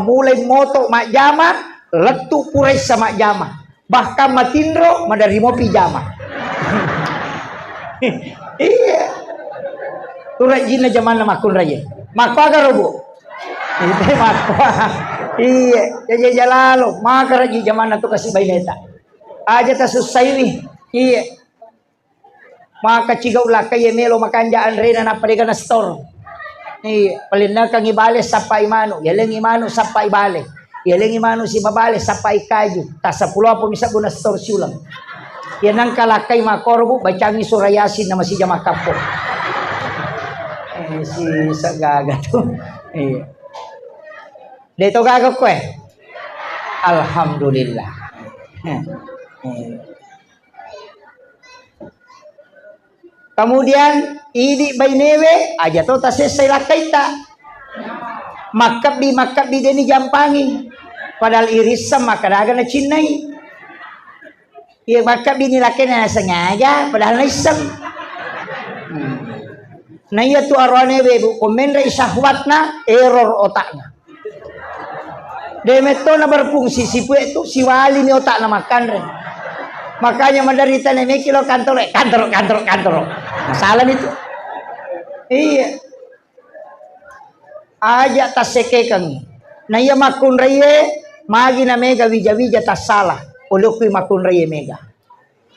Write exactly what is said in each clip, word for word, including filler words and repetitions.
Mulai moto majjama, lettu puraissa majjama. Bahkan matinro, maderri mopi jama. Iya. Tu rajinna jamanna makkunraie. Makko aga robu? Itu makko. Iya, jaja jalalo. Maka raji jamanna tu kasi baineta. Aja tasussaiwi. Iya. Maka cigau lakkai ye melo makanja anrena nappa dega na store. Iya, palennekangi bale sappai manu, yalengi manu sappai bale. Yalengi manu si babale sappai kaju. Tasappulo apa misa guna store siulang. Ya nangka lakkai makoro bu bacangi surah Yasin na masija makkappo. Eh, si sagaga tu. Iya. De to gaga koe. Alhamdulillah. Eh, eh. Kemudian idi bainewe aja to tasessai lakkaitta. Makkebbi, makkebbi deni jampangi. Padahal irisseng makkadaga nacinnai. Iya makkebbi ni lakkena sengaja padahal naisseng. Hmm. Nah iya tu aroane we bu, ko menre syahwatna error otakna. De metto na berfungsi sipue tu siwali mi otakna makkanre. Makanya menderita ne meki lo kantoro, kantoro, kantoro, kantoro. Masalah itu. Iya. Aja tassekekengi. Na iya makkunraie magi na mega wija-wija tassala. Olokki makkunraie mega.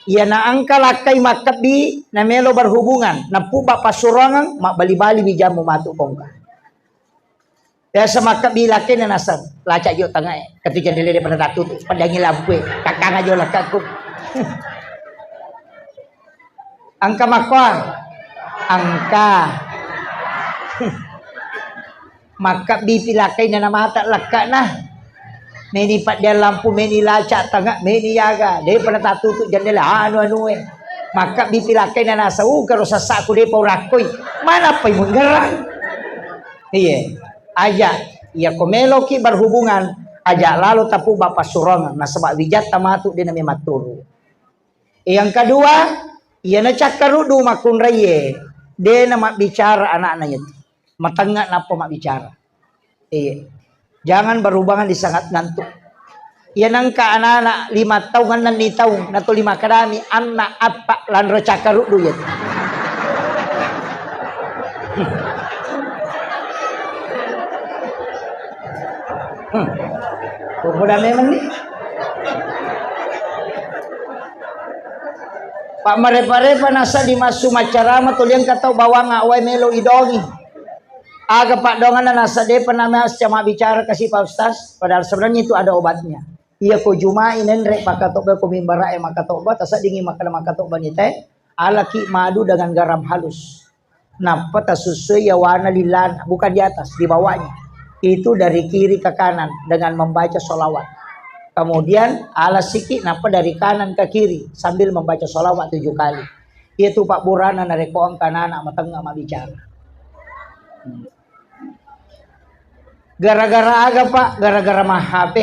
Iya na engka lakkai makkebbi na melo berhubungan, napubba passuroangeng, mabbali-bali wijammu matu kongka. Biasa makkebbi lakkainna naseng, lacak jo tangae. Ketu jendela de pada tatutu, pedangi lampue, kakkanga jo lakkakku. Engka makkoang? Engka. Makkebbi pi lakkainna namata lakkana. Meni paddeang lampu, meni lacak tangae, meni yaga. De pada tatutu jendela anu-anue. Makkebbi pi lakkainna naseng, uh, karo sassaku de pa urakkoi. Mana pai menggerang? Iya, aja. Iya ko meloki berhubungan, aja lalo tapubba passuroangeng nasaba wijatta matu de na memang turu. Yang kedua, iyana cakkaruddu makkunraie de na mabbicara anakna itu. Matengnga nappa mabbicara. Iya. Jangan berhubungan di sangat ngantuk. Iya nengka anak-anak lima taung, enneng ni taung, natuli makkedami, "Anna, appa, lanro cakkaruddu iya." Hmm. Pokoda memang ni. Pak marepa-repa nasa di masu macarama tuli engka tau bawang awai melo idongi. Aga paddoanganna nasa depa nama mabbicara kasi Pak Ustaz, padahal sebenarnya itu ada obatnya. Iya ko Juma'i nenre makkatobba ko mimbara'e makkatobba, taseddingi makkeda makkatobba ni te, alaki madu dengan garam halus. Nappa tasussui yawana lillana, bukan di atas, di bawahnya. Itu dari kiri ke kanan dengan membaca sholawat. Kemudian alasiki nappa dari kanan ke kiri sambil membaca sholawat tujuh kali. Iyatu pabburana narekko engka anak-anak matengnga mabbicara. Hmm. Gara-gara aga, Pak? Gara-gara ma-H P.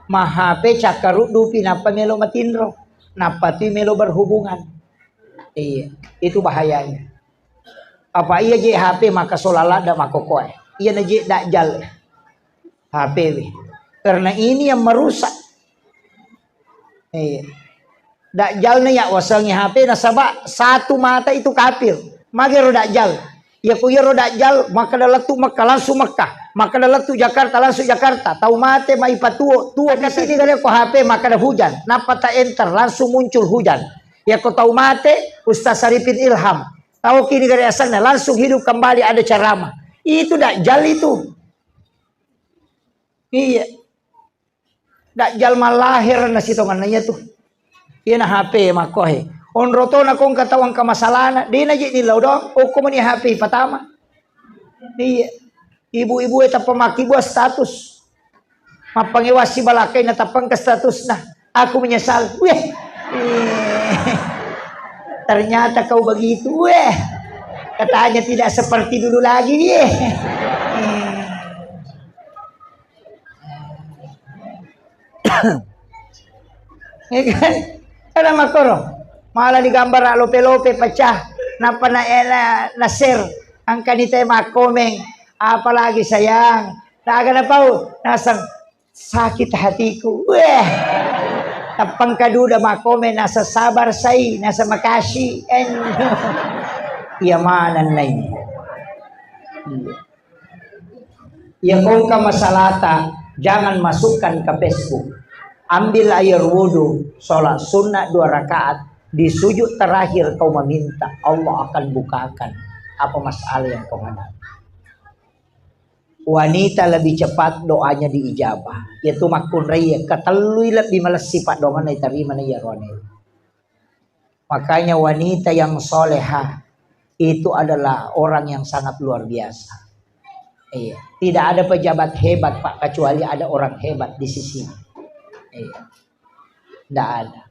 Ma-H P cakkaruddupi nappa melo matinro. Nappa tu melo berhubungan. Iya, itu bahayanya. Apa iya je H P maka sola ladda makokoe. Iya na je dajjal. H P we. Karena ini yang merusak. Iya. Dajjal na ya wasengi H P nasaba satu mata itu kafir. Magero dajjal. Ya ku yero dajjal makkeda lettu Mekka langsung Mekka. Makkeda lettu Jakarta langsung Jakarta. Tau mate mai patuo, tuo di sini gare ko H P makkeda hujan. Nappa ta enter langsung muncul hujan. Ya ko tau mate Ustaz Saripin Ilham. Tau kini gare asenna langsung hidup kembali ada ceramah. Itu dajjal itu. Iya. Dajjal malahir na sitongenna iya tu. Iya na H P makkohe. Onro to na kongka tau engka masalana, de na je ni lao doang, okko mani H P patama. Iya. Ibu-ibu e tappa makkibua status. Mappangewa sibalakai na tappa engka statusna. Aku menyesal. Weh. Eh. Ternyata kau begitu. Weh. Katanya tidak seperti dulu lagi. Weh. Eh. Ya kan? Ada makoro. Malah digambar lope-lope pecah. Napa na, eh, na, na share. Angkani te makkomeng. Apalagi sayang. Taga napau, naseng sakit hatiku. Weh. Tappang kaduda makome nasa sabar sai, nasa makasih. Eh, iya mana nai. Iya. Ya kongka masalata, jangan masukkan ke Facebook. Ambil air wudhu, sholat sunnah dua rakaat, di sujud terakhir kau meminta, Allah akan bukakan apa masalah yang kau hadapi. Wanita lebih cepat doanya diijabah. Yaitu makkunrai ya, ketellui lebih malessi paddoangenna diterima na iya roane. Makanya wanita yang soleha itu adalah orang yang sangat luar biasa. Iya. Tidak ada pejabat hebat, Pak, kecuali ada orang hebat di sisinya. Iya. Tidak ada.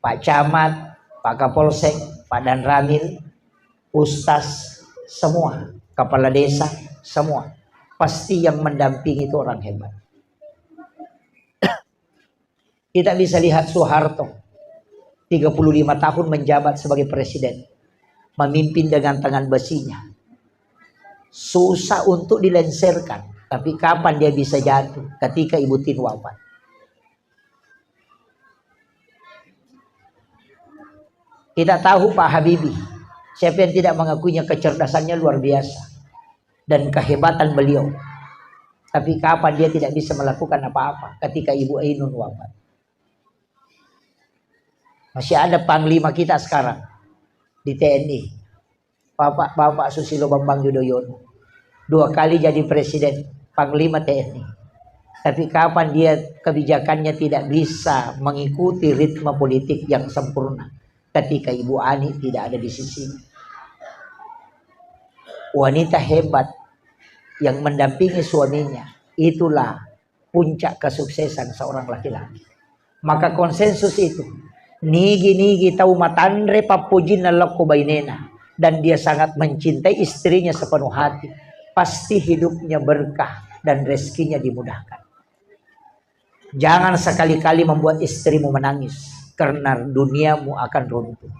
Pak Camat, Pak Kapolsek, Pak Danramil, Ustaz, semua, kepala desa, semua. Pasti yang mendampingi itu orang hebat. Kita bisa lihat Soeharto, tiga puluh lima tahun menjabat sebagai presiden, memimpin dengan tangan besinya. Susah untuk dilenserkan, tapi kapan dia bisa jatuh? Ketika Ibu Tin wafat. Kita tahu Pak Habibie, siapa yang tidak mengakuinya, kecerdasannya luar biasa dan kehebatan beliau. Tapi kapan dia tidak bisa melakukan apa-apa ketika Ibu Ainun wafat? Masih ada panglima kita sekarang di T N I. Bapak, Bapak Susilo Bambang Yudhoyono. Dua kali jadi presiden, panglima T N I. Tapi kapan dia kebijakannya tidak bisa mengikuti ritme politik yang sempurna ketika Ibu Ani tidak ada di sisinya? Wanita hebat yang mendampingi suaminya, itulah puncak kesuksesan seorang laki-laki. Maka konsensus itu, nigi-nigi tau matanre pappojinna lokko bainena dan dia sangat mencintai istrinya sepenuh hati, pasti hidupnya berkah dan rezekinya dimudahkan. Jangan sekali-kali membuat istrimu menangis karena duniamu akan runtuh.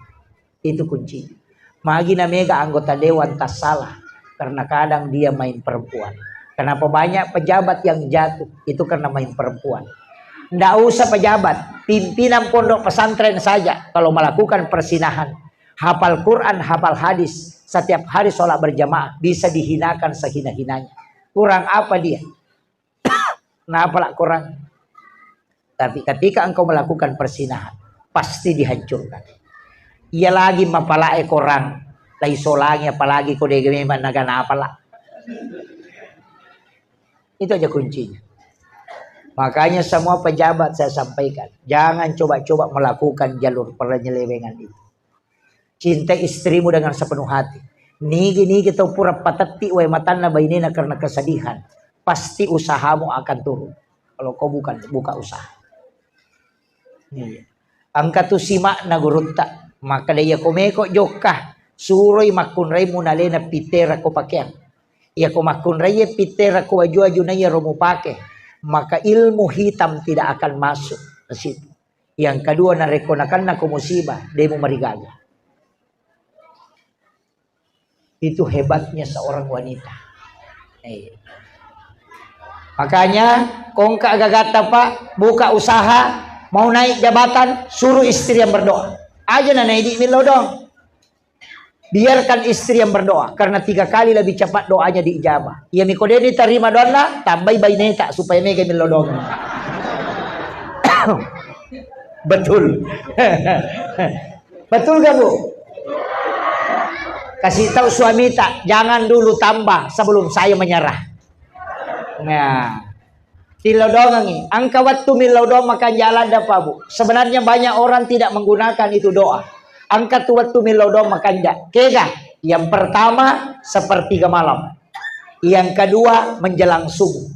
Itu kuncinya. Magi na mega anggota dewan tassalah karena kadang dia main perempuan. Kenapa banyak pejabat yang jatuh? Itu karena main perempuan. Ndak usah pejabat, pimpinan pondok pesantren saja kalau melakukan perzinahan, hafal Quran, hafal hadis, setiap hari sholat berjamaah, bisa dihinakan sehina-hinanya. Kurang apa dia? Kenapa lah kurang? Tapi ketika engkau melakukan perzinahan, pasti dihancurkan. Iya lagi mapalae korang, lai solangi apalagi ko dege memang naga napala. Itu aja kuncinya. Makanya semua pejabat saya sampaikan, jangan coba-coba melakukan jalur penyelewengan itu. Cintai istrimu dengan sepenuh hati. Nigi-nigi tau pura patetti wae matanna bainena karena kesedihan, pasti usahamu akan turun. Kalau kau bukan buka usaha. Iya. Engka tu simakna gurutta, makkeda iya ko meko jokka, suroi makkunrai munalena pitera ko pakeang. Iya ko makkunrai pitera ko waju-waju na iya ro mupake, maka ilmu hitam tidak akan masuk ke situ. Yang kedua, narekko nakennako musibah, de' mumarigaga. Itu hebatnya seorang wanita. Eh. Makanya, kongka gagatta, Pak, buka usaha, mau naik jabatan, suruh istri yang berdoa. Aja na naik di millau doang. Biarkan istri yang berdoa, karena tiga kali lebih cepat doanya diijabah. Iya miko de' diterima doanna, tambai baineta supaya mega millau doang. Betul. Betul gak, Bu? Kasih tahu suamita, jangan dulu tambah sebelum saya menyerah. Nah, Tillau doangengngi. Engka wettu millau doang makanja ladda, Pak, Bu. Sebenarnya banyak orang tidak menggunakan itu doa. Engka tu wettu millau doang makanja. Kega? Yang pertama, sepertiga malam. Yang kedua, menjelang subuh.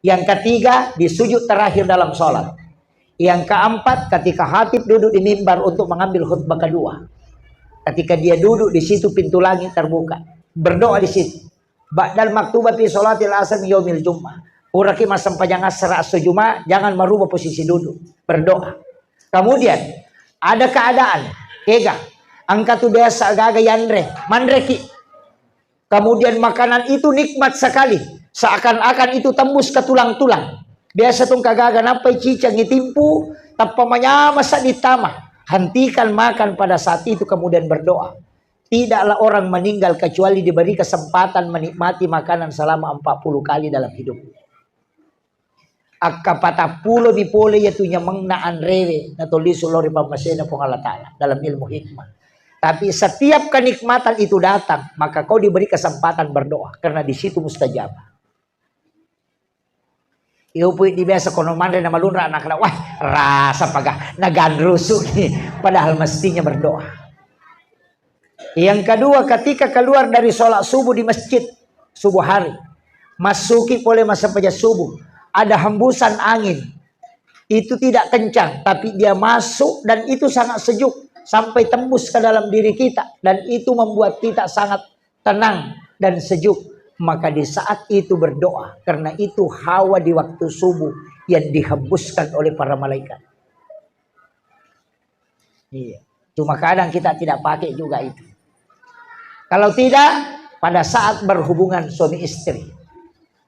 Yang ketiga, di sujud terakhir dalam sholat. Yang keempat, ketika khatib duduk di mimbar untuk mengambil khutbah kedua. Ketika dia duduk di situ, pintu langit terbuka. Berdoa di situ. Ba'dal maktuba fi sholatil asr yaumil jum'ah. Puraki massempajang asar esso Juma, jangan merubah posisi duduk. Berdoa. Kemudian, ada keadaan, kega, engka tu biasa gaga yanre, manreki. Kemudian makanan itu nikmat sekali. Seakan-akan itu tembus ke tulang-tulang. Biasa tu engka gaga nappai ciceng itimpu, tappa manyameng sedding tama. Hentikan makan pada saat itu, kemudian berdoa. Tidaklah orang meninggal kecuali diberi kesempatan menikmati makanan selama empat puluh kali dalam hidup. Akka patappulo mi pole iyatu nyamengna anrewe, natolisu lao ri pammasena Puang Allah Ta'ala dalam ilmu hikmah. Tapi setiap kenikmatan itu datang, maka kau diberi kesempatan berdoa, karena di situ mustajabah. Iyo pui di biasa kono manre na malunra anak, wah, rasa paga, naganrusuki, padahal mestinya berdoa. Yang kedua, ketika keluar dari sholat subuh di masjid, subuh hari, masuki pole massempajang subuh, ada hembusan angin. Itu tidak kencang, tapi dia masuk dan itu sangat sejuk sampai tembus ke dalam diri kita, dan itu membuat kita sangat tenang dan sejuk. Maka di saat itu berdoa, karena itu hawa di waktu subuh yang dihembuskan oleh para malaikat. Iya. Cuma kadang kita tidak pakai juga itu. Kalau tidak, pada saat berhubungan suami istri,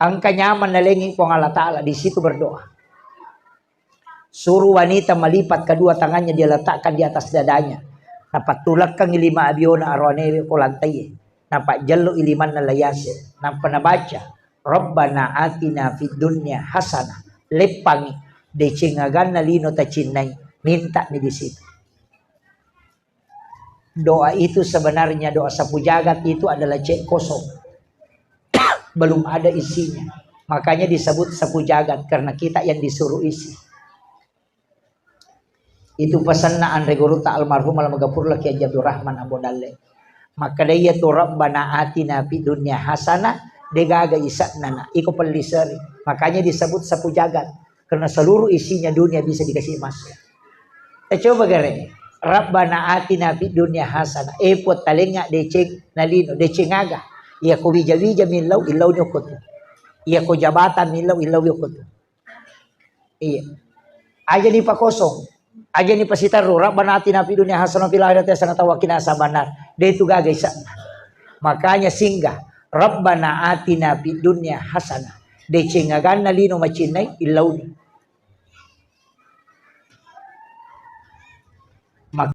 engka nyaman nalengi Puang Allah Ta'ala, di situ berdoa. Suruh wanita melipat kedua tangannya, dia letakkan di atas dadanya. Napattulakkangi lima abiona aroanewe ko lantai. Napajjello'i limanna La Yasin. Nampa nabaca, "Rabbana atina fid dunya hasanah." Leppangi, deceng aganna lino tacinnai, minta'ni di situ. Doa itu sebenarnya, doa sapu jagat itu adalah cek kosong. Belum ada isinya. Makanya disebut sapu jagat, karena kita yang disuruh isi. Itu pesanna anre gurutta almarhum almagapurlah Kiai Haji Abdul Rahman Ambo Dalle. Makkedai iyatu, "Rabbana atina fid dunya hasanah," degaga ise'na na, iko pelliseri. Makanya disebut sapu jagat. Karena seluruh isinya dunia bisa dikasih masuk. Eh, coba gare. "Rabbana atina fid dunya hasanah." Eh, Puang, talengnga deceng nalino, deceng aga? Iya ko wija-wija millau, illau ni okko tu. Iya ko jabatan millau, illau ni okko tu. Iya. Aja ni pakosong. Aja ni pasiterru, "Rabbana atina fid dunya hasanah wa fil akhirati hasanah wa qina azabannar." De tu gaga ise'na. Makanya singgah, "Rabbana atina fid dunya hasanah." Deceng aganna lino macinnai, illauni.